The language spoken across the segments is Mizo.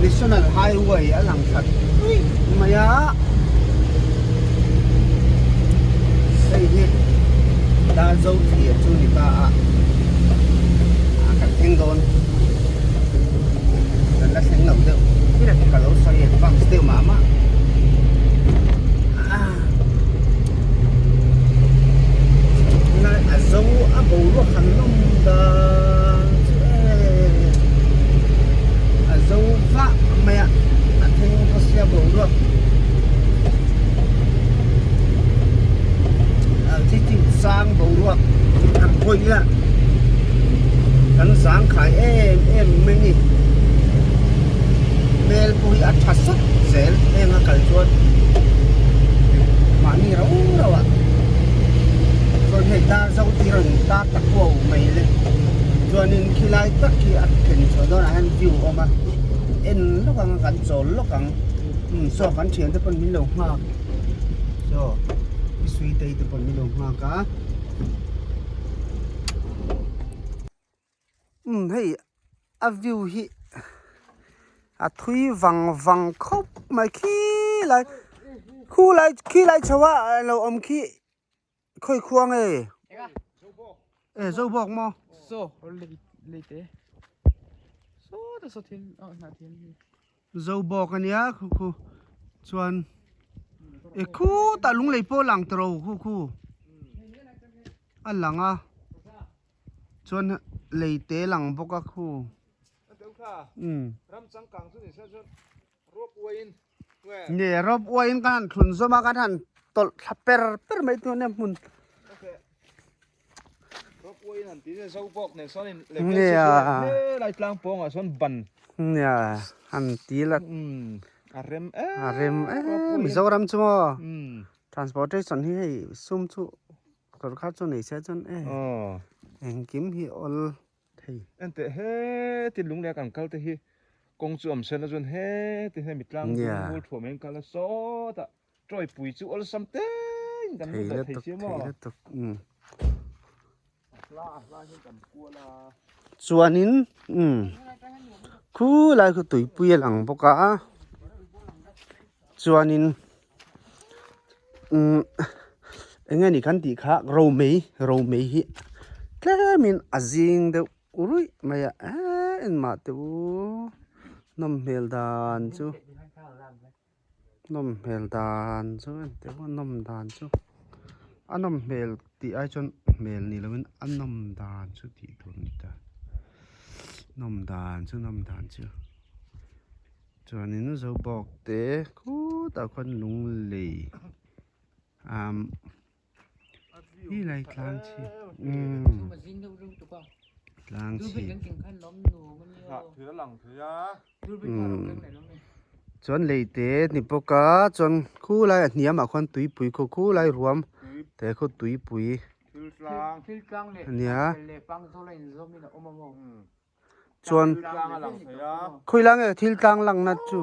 National Highway a lang that ruih mai a hei hi Darzo thlir chu ni ta a ah kan thleng dawn kan la thleng lo deuh ka lo sawi advance deuh mah mah ah tunlai a zo a boruak han nawm dan chu e a zo vah mai a a thleng pawh sia boruak altitude sang boruak han khawih ila kan zangkhai em em mai a ni hmel pawh hi a tha sawt zel heng a kal chuan mahni rau rau ah chuan hei dar zo tih rawn tar ta kuau mai le chuanin khilai tak khi a thlen chhuah dawnah hian view a awm a en lawk ang a kan chawl lawk ang umm saw kan thian te pawn min lo nghak saw pi suitei te pawn min lo nghak a umm hei a view hi a thui vang vang khawp mai khilai khulai khilai chho a lo awm khi khawi khua nge e zo bawk maw zo bawk ania khu khu chuan e khutah lunglei pawh a lang tawh lo khu khu a lang a. Chuan lei te lang bawk a khu. Nge rawp uaiin ka han thlun zawm a ka han tawlh thla per per mai tur ania hmun. Nia nia han ti la a rem em Mizoram chu maw transportation hi hei sum chu. Kawr kha chu nei se chuan e engkim hi awl thei. Enteh heti lung leh kan kal te hi kawng chu awm sen a chuan heti hemi tlang bul thuam hian kal a sawtah tawipui chu awlsam te in kan lut leh thei sia maw. Chuanin khulai khu tuipui a lang bawk a chuanin. Umm eng nge ni kan tih kha romei romei hi tlemin a zing deuh ruih mai a eee engmah te u nawm hmel dan chu nawm hmel dan chu engti pawh nawm dan chu a nawm hmel tih ai chuan hmel ni lovin a nawm dan chu tih tur a ni ta nawm dan chu nawm dan chu. Chuanin Zobawk te khutah khuan lunglei umm helai tlang chhi umm tlang chhi umm chuan lei te ni bawk a chuan khulai a hniamah khuan tuipui khaw khulai ruam te khaw tuipui ania. Chuan khawi lai nge thil tlang lang na chu.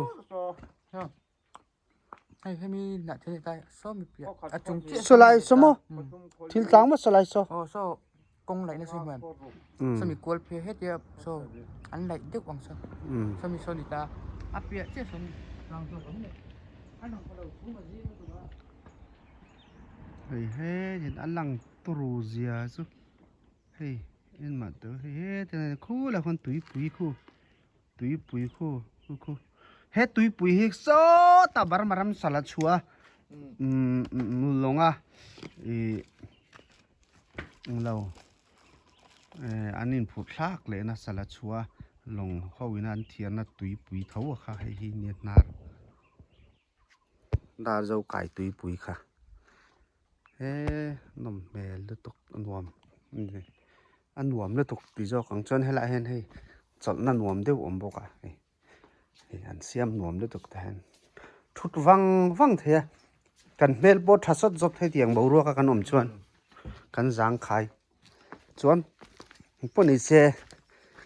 Saw lai saw maw thil tlang maw saw lai saw. Hei he a lang turu zia chu. Hei enmah tur hi heti a ni khulai khuan tuipui khu tuipui khu khu khu he tuipui hi sawtah Burma ram sala chhuah a umm lawnga ih englo eh an inphurh thlak leh na sala chhuah a lawng ho ina an thiarna tuipui tho a kha hei hi nia hnar dar zo kai tuipui kha. He nawm hmel lutuk a nuam a nuam lutuk tih zawk ang chuan helaiah hian hei chawlhna nuam deuh a awm bawk a hei hei an siam nuam lutuk tah hian thut vang vang thei a kan hmel pawh tha sawt zawt hetiang boruak a kan awm chuan kan zangkhai chuan engpawh ni se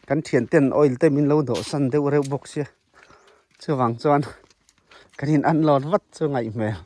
kan thian ten oil te min lo dawh san deuh reuh bawk sia chuvang chuan kan in unload vat chu ngaih hmel.